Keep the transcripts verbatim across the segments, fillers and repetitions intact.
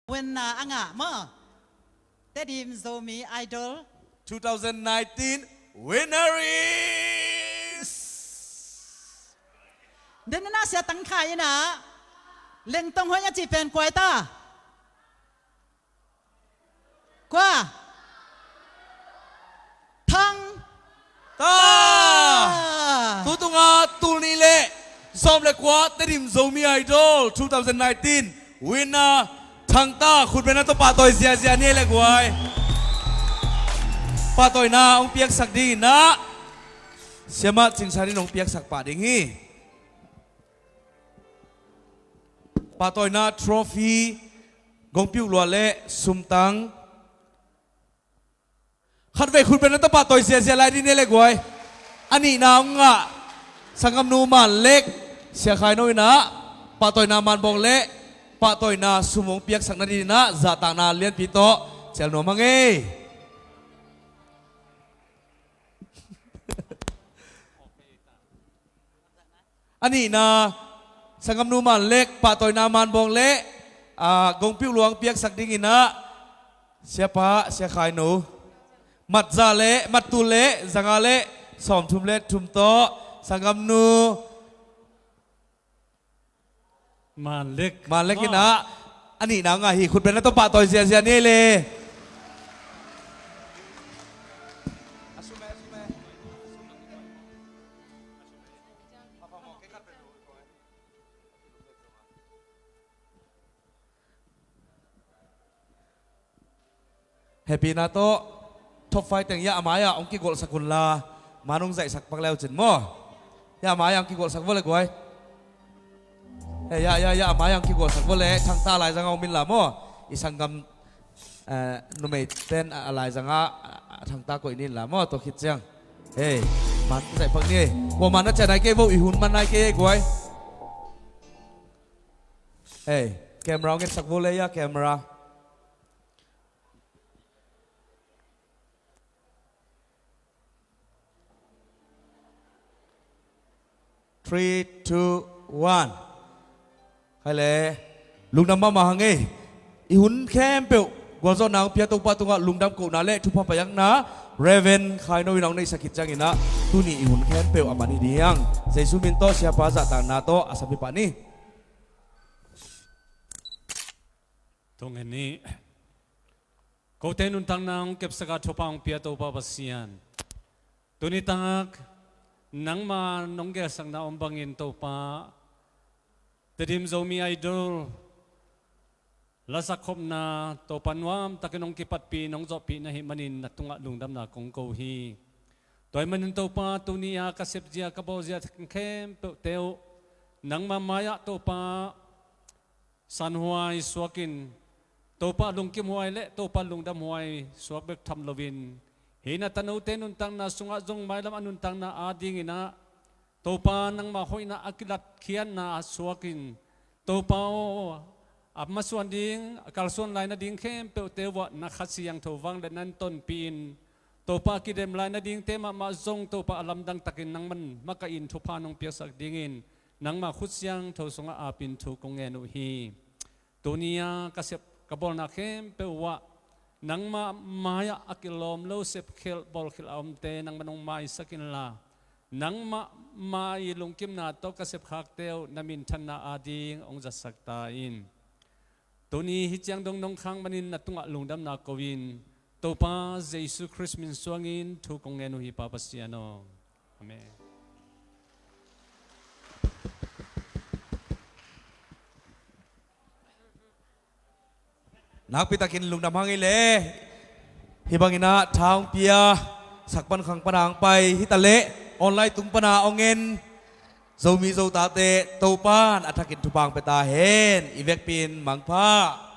winner a ngah maw. Tedim Zomi Idol two thousand nineteen winner is Dena Sia Tang Khai ina Lengtong Hoih a ci pen kua ta. Kua? Thang Ta. Ta. Tutunga tulni le sawm le kua Tedim Zomi Idol two thousand nineteen winner Thang Ta, khutbetna tawh pahtawi ziazia ni le guai. Pahtawina hong piaksak dingin ah Siamah Cing San in hong piaksak pah ding hi. Pahtawina trophy, gongpiuh lua le sumtang. Khatvei khutbetna tawh pahtawi ziazia lai ding ni le guai. A nihna hong ngah sanggamnu Man Lek, Sia Khai No in ah pahtawina manbawng le pahtawina sum hong piaksak nadingin ah zahtakna lianpi tawh cial nuam hang ei. A nihna, sanggamnu Man Lek, pahtawina manbawng le, ah, gongpiuh lua hong piaksak dingin ah Siapa, Sia Khai No, mat za le, mat tul le, za nga le sawmthum le thum tawh, sanggamnu Man Lek. Man Lek in ah, a nihna hong ngah hi, khutbetna tawh pahtawi ziazia ni le. Hehpihna tawh top five teng hiah a mai-ah hong kigolhsak un la, man hong zaihsak pak le uh cin maw. Hiah a mai-ah hong kigolhsak vua le guai. Hei, hiah, hiah, hiah a mai-ah hong kigolhsak vua le, Thang Ta laizangah om in la maw. I sanggam, eh, numeiten a, a laizangah, a, a Thang Ta koih ni in la maw, tua khit ciang. Hei, man zaih pak ni ei. Kua man na ciah nai kei vo, i hun man nai kei ei guai. Hei, camera hong etsak vua le hiah, camera. Three, two, one. Khai le, lungdam mahmah hang ei. I hun khempeuh gualzawhna hong pia Topa tungah lungdam kohna le thupha paiakna Reverend Khai No in hong neihsak khit ciangin ah tuni i hun khempeuh a man hi ding. Jesu min tawh Siapa zahtakna tawh a sam hi pah ni. Tung en ni. Kote nuntakna hong kepsak a thupha hong pia Topa Pasian, tuni tak nangma nong gelsakna om bangin Topa, Tedim Zomi Idol lasak khopna Topa nuamtakin hong kipatpih, hong zawhpih na hih manin na tungah lungdamna kong ko hi. Tua hih manin Topa, tuni a ka sepzia, ka bawlzia khempeuhte uh nangma mai-ah Topa, sanhuai suakin, Topa lungkimhuai le Topa lungdamhuai suak bek tham loin, hih na tanote nuntakna sungah zong mailam a nuntakna adingin ah, Topa nangmah hoihna a kilatkhiatna suakin, Topa aw, a masuan ding, a kalsuan lai nading khempeuhte uah na Kha Siangtho vangliatna in tonpih in, Topa kidem lai nadingte mahmah zong Topa a lamdang takin nangman makaih in thupha nong piaksak dingin, nangmah khut siangtho sungah apin thu kong ngen uh hi. Tuni a ka sep ka bawlna khempeuh uah nangmah mai-ah a kilawm lo sepkhelh bawlkhelh a omte nangmah nong maisak inla, nangmah mai lungkimna tawh ka sepkhakte uh na minthanna ading hong zatsak ta in. Tuni hih ciang dong nong khak manin na tungah lungdamna ko in, Topa Jesu Khrist min suangin thu kong ngen uh hi, Pa Pasian aw. Amen. Nakpi takin lungdam hang ei le. Hih bangin ah tha hong pia sak pan khang pan a hong pai hi ta leh, online tung pan a hong en Zomi Zotate Topa'n a thakin thupha hong pia ta hen. I vekpi in mangpha.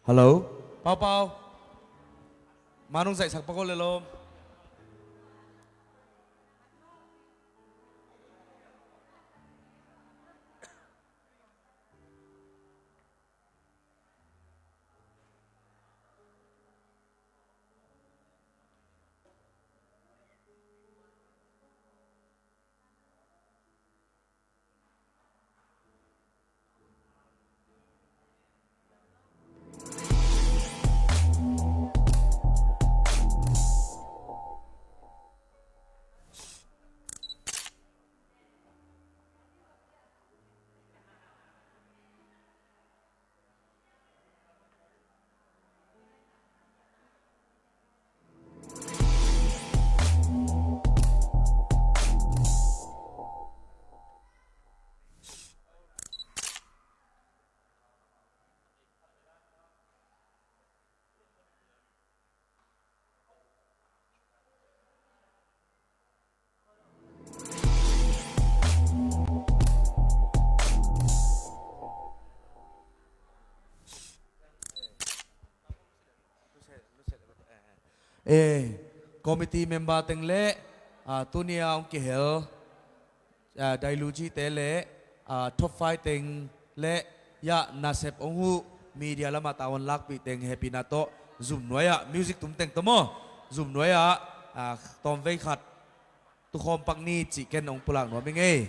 Hello? Pau, Pau. Manung zaihsak pak aw le lawm. Eh, committee member teng le, ah, tuni a hong kihel, ah, Dailuji te le, ah, top five teng le, ya, nasep hong huh, media lamah tavuan lakpih teng hehpihna tawh, zum nuai-ah, music tum teng tawh maw, zum nuai-ah, ah, tawmvei khat tukhawm pak ni cih ken hong pulak nuam ing ei.